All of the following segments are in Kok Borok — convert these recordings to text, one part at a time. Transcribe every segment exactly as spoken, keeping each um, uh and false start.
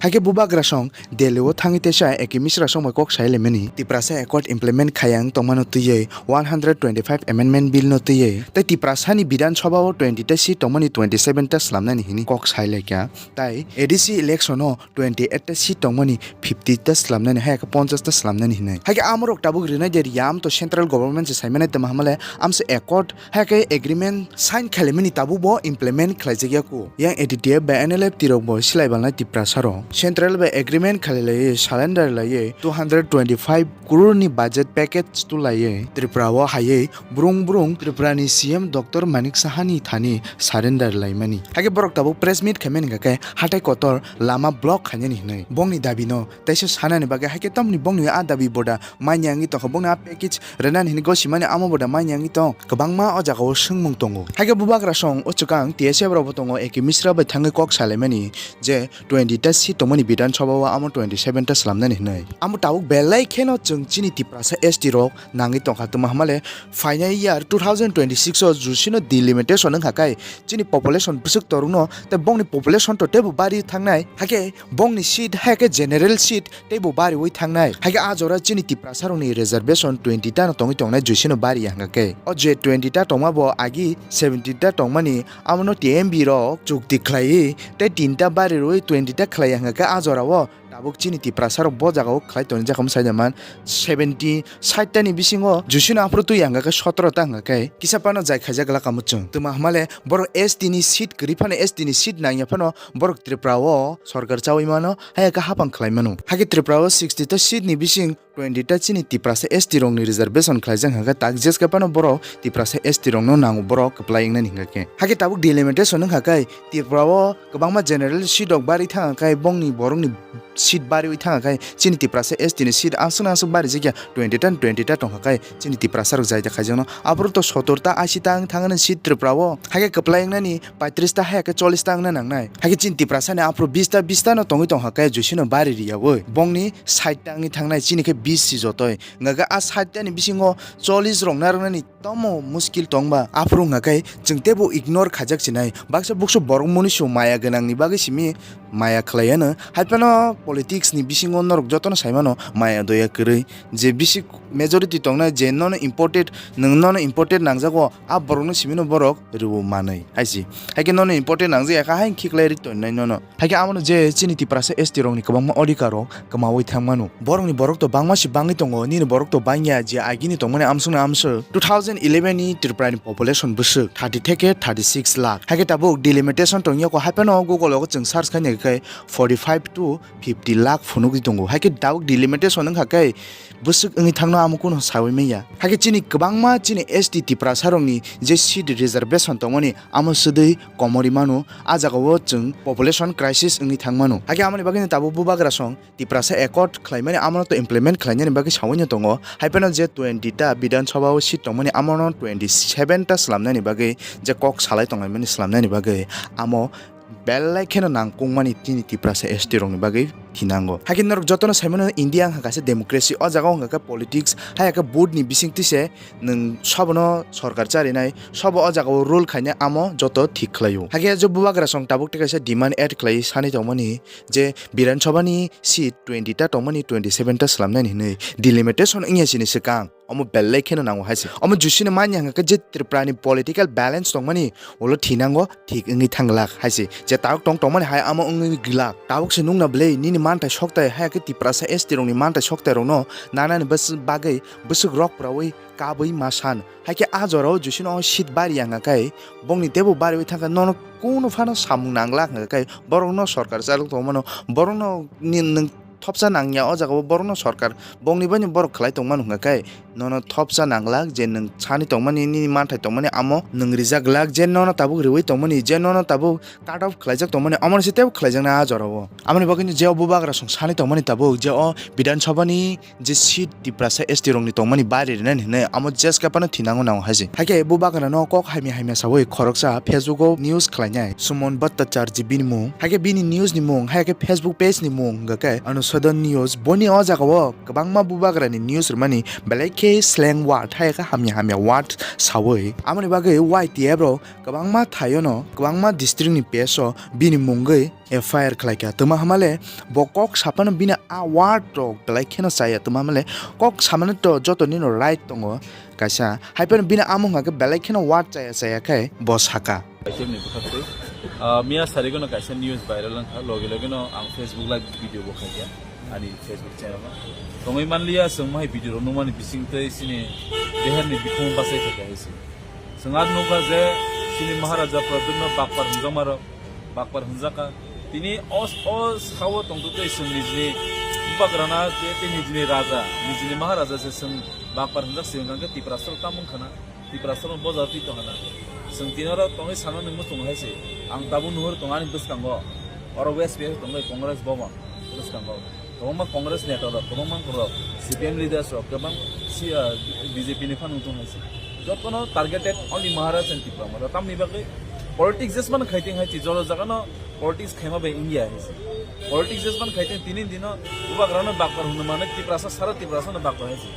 Haikhe bubagra song Delhi o thangwi teisa A K Misra song bai kok sai laimani, Tiprasa Accord implement khayang tongmano twiwi one hundred twenty-five amendment bill no twiwi tei Tiprasa ni Bidhan Sabha o twenty ta seat tongmani twenty seven ta slamnani hini kok sai laikha. Tai A D C election o twenty eight ta seat tongmani fifty ta slamnani, hai khe ponchash ta slamnani hinwi. Haikhe amorok tabuk rinai de riyam to central government se saimanai tamo hamale amse accord, haikhe agreement sign khailaimani tabuk bo implement khlaijak ya ku. Yang A D T F bai N L F T rok bo silai balnai Tiprasa rok. Central bai agreement khalai lai surrender lai two hundred twenty five crore ni budget package tu lai Tripura o hai brung brung Tripura ni C M Doctor Manik Saha ni thani surrender laimani. Haikhe borok tabuk press meet khaimani hwnkha khe hatai kotor lama block khainani hinwi bongni dabi no teisa sanani bagwi, haikhe tamni bongni a dabi boda manya wngwi tongkha, bongni a package rwnani hinwi gosimani amo boda manya wngwi tong. Kwbangma o jaga o swngmung tongo. Haikhe bubagra song o chwkang T S F rok bo tongo, A K Misra bai thangwi kok salaimani je twenty ta seat tongmani Bidhan Sabha o amo twenty seven ta slamnani hinwi. Amo tabuk belai kheno chwng chini Tiprasa S T rok nangwi tongkha, tamo hamale phainai year two thousand twenty six o jusino delimitation wngkha khe chini population bwswk torokno tei bongni population to teibo bari thangnai, haikhe bongni seat haikhe general seat teibo bariwi thangnai. Haikhe a jora chini Tiprasa rokni reservation twenty ta no tongwi tongnai, jusino bari ya hwnkha khe. O je twenty ta tongma bo agi seventy ta tongmani, amono T M B rok chukti khlaiwi tei tinta bari rwi twenty ta khlai ya hwnkha khe a jora o tabuk chini Tiprasa rok bo jaga o khlai tonijak, omo sai man seventy, sait ta ni bisingo jusino aphuru twi ya hwnkha khe sotoro ta hwnkha khe kisa phano jai khaijak glak kamo chwng. Tamo hamale borok S T ni seat kwrwi phano, S T ni seat nangya phano borok Tripura o sorkar chawi mano, haya khe hapang khlai mano. Hakhe Tripura o sixty ta seat ni bising twenty ta chini Tiprasa S T rokni reservation khlaijak hwnkha khe tak jeska phano borok Tiprasa S T rokno nango borok kwplai wngnani hwnkha khe. Hakhe tabuk delimitation wngkha khe Tripura o kwbangma general seat rok bari thangkha khe bongni borokni seat bariwi thangkha khe chini Tiprasa S T ni seat aswk aswk barijakya twenty ta twenty ta tongkha khe chini Tiprasa rok jai ta khaijakno. Aphuru to sottor ta, ashi ta wng thangani seat Tripura o. Hakhe kwplai wngnani paitris ta, hai khe chollish ta wngna nangnai. Hakhe chini Tiprasa ni aphuru bis ta, bis ta no tongwi tongkha khe jusino bari riyawi. Bongni sait ta wngwi thangnai, chini khe bis si jotoi. Hwnkha khe a sait ta ni bisingo chollish rok narwknani tomo muskil tongba. Aphuru hwnkha khe chwng teibo ignore khaijak sinai. Baksa buksu borok mwnwi su maya gwnangni bagwi simi maya khlai ano. Hai phano politics ni bisingo norok jotono sai mano maya doya kwrwi. Je bisi majority tongnai je nono important, nwng nono important nangjago, a borokno simino borok rwo manwi hai si. Hai khe nono important nangjak ya kha, hai khiklai ri tongnai nono. Hai khe amono je chini Tiprasa S T rokni kwbangma odhikar rok kwmawi thang mano. Borokni borok to bangma si bangwi tongo, nini borok to bangya, je agini tongmani amsukno amsuk. Two thousand eleven ni Tripura ni population bwswk thirty theke thirty six lakh. Hai khe tabuk delimitation tongya kho, hai phano Google o chwng search khaina khe forty five to fifty lakh phunugwi tongo. Hai khe tabuk delimitation wngkha khe bwswk wngwi thangno amo kuno sawi manya. Hai khe chini kwbangma chini S T Tiprasa rokni je seat reservation tongmani amo swdwi komorwi mano, a jagao chwng population crisis wngwi thang mano. Hai khe amoni bagwino tabuk bubagra song Tiprasa Accord khlaimani amono to implement khlainani bagwi sawi no tongo. Hai phano je twenty ta Bidhan Sabha o seat tongmani amono twenty seven ta slamnani bagwi je kok salai tonglaimani slamnani bagwi amo belai kheno nangkukmani chini Tiprasa S T rokni bagwi thinango. Hai khe norok jotono sai mano India wngkha kaisa democracy, o jaga o wngkha khe politics, hai khe vote ni bisingtwi se nwng sobono sorkar charinai, sobo o jaga o rule khainai, amo joto thik khlaio. Hai khe je bubagra song tabuk tei kaisa demand add khlai sanwi tongmani je Bidhan Sabha ni seat twenty ta tongmani twenty seven ta slamnani hinwi delimitation wngya sini swkang. Omo belai kheno nango hai se. Omo jusino manya hwnkha khe je Tripura ni political balance tongmani ulo thinango thik wngwi thang glak hai se. Je tabuk tong tongmani hai amo wngwi glak. Tabuk se nukna belai nini manthai soktai hai khe Tiprasa S T rokni manthai soktai rokno nanani bas-, bagwi bwswk rok pwrawi kabwi ma san. Hai khe a jorao jusino seat bari ya hwnkha khe bongni teibo bariwi thangkha nono kunu phano samung nang glak hwnkha khe borokno sorkar chalok tongmano borokno ni nwng thopsa nangya o jaga o borokno sorkar bongni baino borok khlai tongmano hwnkha khe nono thopsa nang glak je nwng sani tongmani nini manthai tongmani amo nwng rijak glak je nono tabuk riwi tongmani je nono tabuk cut off khlaijak tongmani omono se teibo khlaijaknai a jorao. Amoni bagwi je o bubagra song sani tongmani tabuk je o Bidhan Sabha ni je seat Tiprasa S T rokni tongmani bari rinani hinwi amo jeska phano thinango nango hai se. Hai khe bubagra no kok hamya hamya sawi khoroksa Facebook o news khlainai Suman Bhattacharjee bini mung. Hai khe bini news ni mung, hai khe Facebook page ni mung hwnkha khe Anushadan News. Boni o jaga o kwbangma bubagra ni news rwmani belai khe Tei slang word, hai khe hamya hamya word sawi. Amoni bagwi Y T F rok kwbangma thaio no, kwbangma district ni P S o bini mungwi F I R khlaikha. Twma hamale bo kok saphano bini a word rok belai kheno chaya. Twma hamale kok samano to joto nino right tongo kaisa. Hai phano bini amung hakhe belai kheno word chaya chaya khe bo saka. Kaisa ni bwkhaktwi, ah, miya sarigwno kaisa news viral wngkha, loge loge no ang Facebook live video bo khaikha ani Facebook channel o. Tongwi manliya, chwng mohai video rok nukmani bisingtwi chini deherni bikhung bachai khaikha hai se. Chwng ar nukha je chini Maharaja Pradyut no bakpar hwnjakma rok, bakpar hwnjakha. Tini o, o sao tongtwtwi chwng nijini bubagrana je tei nijini raja, nijini Maharaja se chwng bakpar hwnjak se wngkha khe Tiprasa rok tamo wngkha na? Tiprasa rok bojar twi tongkha na? Chwng tini oro tongwi sanani muchung hai se. Ang tabuk nuhur tongo ani bwskango. Oro West P S tongo Congress Bhavan bwskango. Kwbangma Congress neta rok, kwbangma rok, C P M leaders rok, kwbang si, ah, B J P ni phano wngtong hai se. Jotono targeted only Maharaj and Tipra Motha. Tamni bagwi politics jesmano khai tong hai se, jora jagano politics khaima bai India hai se. Politics jesmano khai tong tini dino bubagrano bakpar hwnwi mano Tiprasa sara Tiprasano bakpar hai se.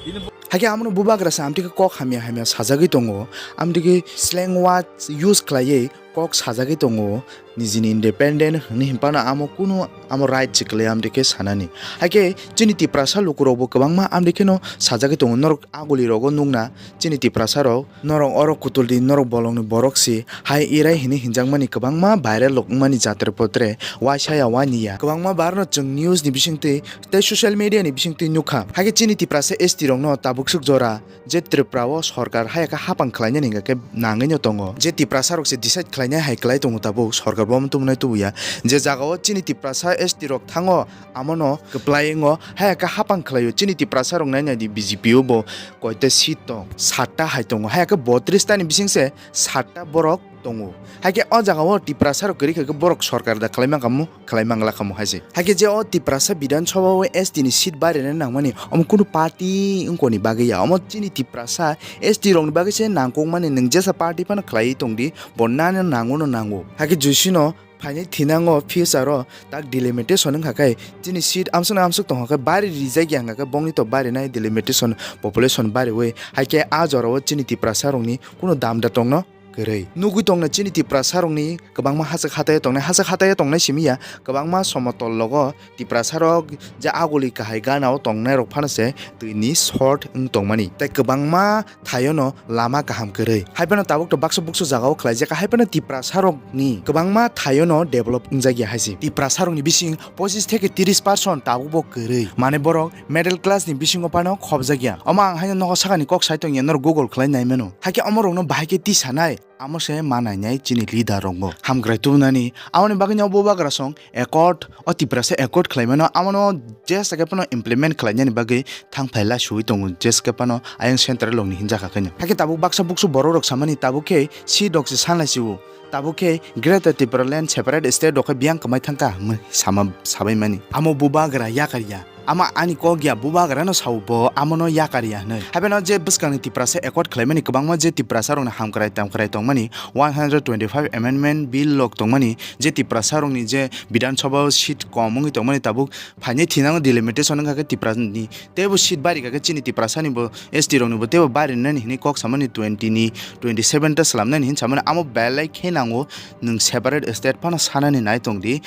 Tini bu- Hakhe amono bubagra se amtwi khe kok hamya hamya sajagwi tongo, amtwi khe slang words use khlaiwi kok sajagwi tongo, nijini independent hwnwi hinphano amo kunu amo right se kwlai amtwi khe sanani. Hakhe chini Tiprasa lukurokbo kwbangma amtwi kheno sajagwi tongo, norok aguli rogo nukna chini Tiprasa rok, norok oro kutuldi, norok bolongni borok se hai irai hwnwi hinjakmani kwbangma viral rok wngmani jatre potre waisa ya wainiya. Kwbangma barno chwng news ni bisingtwi tei social media ni bisingtwi nukha. Hakhe chini Tiprasa S T rokno tabuk swk jora je Tripura o sorkar haya khe hapang khlainani hingka khe nangwi no tongo. Je Tiprasa rok se decide khlainai hai kwlai tongo tabuk, sorkar bo tubunai tubuya. Je jaga o chini Tiprasa S T rok thango, amono kwplai wngo, haya khe hapang khlaio. Chini Tiprasa rok nai nai di B J P o bo koita seat tong, satta hai tongo. Haya khe botris ta ni bising se satta borok tongo. Hakhe o jaga o Tiprasa rok kwrwi kha khe borok sorkar da khlai mankha mu? Khlai mangla khamu hai se. Hakhe je o Tiprasa Bidhan Sabha o S T ni seat barinani nangmani, omo kunu party wngkoni bagwi ya. Omo chini Tiprasa S T rokni bagwi se nangkukmani, nwng jesa party phano khlaiwi tongdi, bo nani nango no nango. Hakhe juisino phainai thinango future o tak delimitation wngkha khe chini seat amsukno amsuk tongkha khe bari rijak ya wngkha khe bongni to barinai delimitation population bariwi. Hakhe a jorao chini Tiprasa rokni kunu dam da tongno kwrwi. Nugwi tongna chini Tiprasa rokni kwbangma hachwk hataya tongnai, hachwk hataya tongnai simi ya, kwbangma somotol logo Tiprasa rok je aguli kahai gana o tongnai rok phano se twi ni short wng tongmani, tei kwbangma thaio no lama kaham kwrwi. Hai phano tabuk to baksa buksu jaga o khlaijak, hai phano Tiprasa rok ni kwbangma thaio no develop wngjakya hai se. Tiprasa rok ni bising pochis theke tris percent tabuk bo kwrwi, mane borok middle class ni bisingo phano khopjakya. Omo ang haino nogo sakani kok sai tongya, norok Google khlai nai mano. Hakhe omo rokno bahai khe tisanai, amo se ma nainai chini leader rokbo. Hamkrai tubunani, amoni bagwino bubagra song accord, o Tiprasa accord khlai mano, amono je sake phano implement khlainani bagwi thang phai la sui tongo, je sake phano ayang central rokni hinjakha khaino. Hakhe tabuk baksa buksu borok rok samani tabuk khe seat rok se sanlai sio. Tabuk khe Greater Tipraland separate state rok khe biyang kwmai thangkha hwnwi sama sabai mani. Amo bubagra yakar ya. Ama ani kok ya, bubagra no sao bo, amo no yakar ya hwnwi. Haibeno je bwskangni Tiprasa accord khlaimani kwbangma je Tiprasa rokni hamkrai tamkrai tongmani, one hundred twenty-five amendment bill rok tongmani, je Tiprasa rokni je Bidhan Sabha o seat kom wngwi tongmani tabuk phainai thinango delimitation wngkha khe Tiprasa ni teibo seat bari kha khe chini Tiprasa ni bo S T rok ni bo teibo bari nani hwnwi kok samani twenty ni twenty seven ta swlam nani hwnwi samani amo belai khe nango nwng separate state phano sanani nai tong di.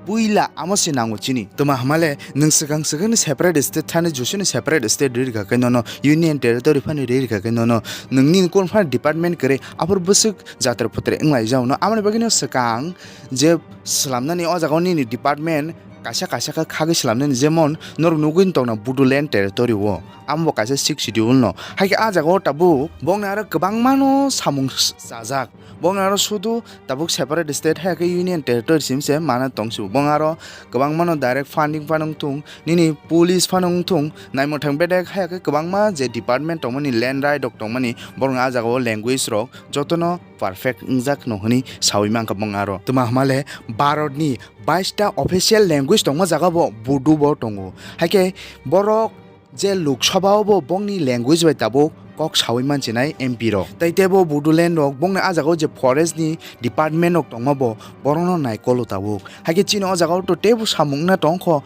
Puila amo se nango chini. Toma hamale nwng swkang swkang ni separate state thani Joshi ni separate state ri rikha khe nono union territory phani ri rikha khe nono nwng nini kon phani department kwrwi aphuru bwswk jatra phutre wng lai jao no. Amoni bagwi no swkang je swlam nani o jaga o nini department kaisa kaisa khe khagwi swlam nani, jemon norok nugwi tong na Bodoland territory o. Amo bo kaisa sixth schedule no. Hai khe ah jaga o tabuk bongni aro kwbangma no samung s-, chajak. Bongni aro sudu tabuk separate state hai khe union territory sim se mana tong si bo. Bong aro kwbangma no direct funding phano wng thung, nini police phano wng thung, naimwthang bedek hai khe kwbangma je department tongmani, land right rok tongmani, borokni ah jaga o language rok jotono perfect wngjak no hwnwi sawi mankha bong aro. Tuma hwnmale Bharat ni bais ta official language tongma jaga bo Bodo bo tongo. Hai khe borok je Lok Sabha o bo bongni language bai tabuk kok sawi manchinai M P rok. Tai teibo Bodoland rok bongni ah jaga o je forest ni department rok tongma bo borokno naikolo tabuk. Hai khe chini o jaga o to teibo samung wngna tongkho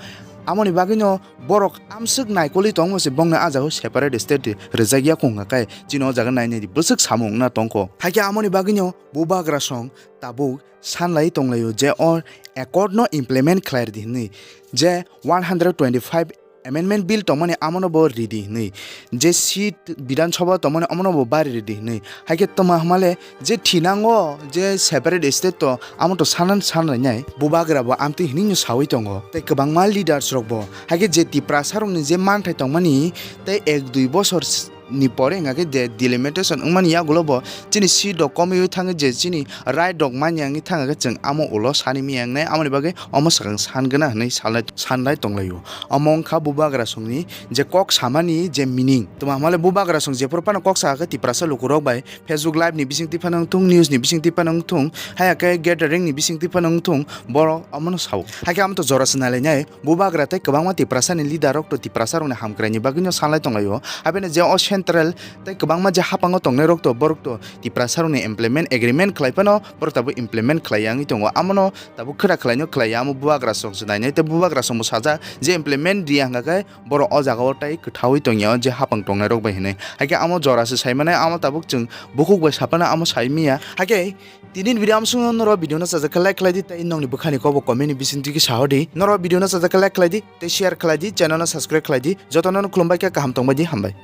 Amoni bagwino borok amswk naikolwi tongmo se bongni ah jagao separate state rwjakya kung hwnkha khe chini o jaga nainai di bwswk samung wngna tongkho. Haikhe amoni bagwino bubagra song tabuk sanlai tonglaio je o accord no implement khlai rwdi hwnwi, je one hundred twenty five amendment bill tongmani amono bo ridi hwnwi, je seat Bidhan Sabha tongmani amono bo bari ridi hwnwi. Haikhe tongma hwnmale je thinango je separate state to amo to sanan sanlainai bubagra bo amtwi hwnwi no sawi tongo. Tei kwbangma leaders rok bo haikhe je Tiprasa rokni je manthai tongmani tei ek dui bosor ni pore hwnka khe je delimitation wngmani yagulo bo chini seat rok komwi thangwi je chini right rok manya wngwi thangkha khe chwng amo ulo sani miya wngnai, amoni bagwi omo swkang san gana hwnwi salai, sanlai tonglaio. Omo wngkha bubagra songni je kok samani je meaning. Tuma hwnmale bubagra song jephuru phano kok sakha khe Tiprasa lukurok bai Facebook live ni bisingtwi phano wngthung, news ni bisingtwi phano wngthung, haya khe gathering ni bisingtwi phano wngthung, borok omono sao. Haikhe amo to jora se nailainai. Bubagra tei kwbangma Tiprasani leader rok to Tiprasa rokni hamkraini bagwino sanlai tonglaio. Haibeno je o central tei kwbangma je haphango tongnai rok to borok to Tiprasa rokni implement agreement khlai phano borok tabuk implement khlai ya wngwi tongo. Amono tabuk khwra khlaino khlai ya, amo bubagra song se nainai tei bubagra songbo sajak je implement riya hwnka khe borok o jagao tei kwthaui tongya je haphang tongnai rok bai hinwi. Haikhe amo jora se sai mane amo tabuk chwng bukhuk bai saphano amo sai miya. Haikhe tini ni video amsong norok video no sajak khe like khlai di tei nokni bwkhani kokbo comment ni bisingtwi khe sa hor di. Norok video no sajak khe like khlai di tei share khlai di, channel no subscribe khlai di. Jotono no khulumbai khe kaham tongbai di, hambai.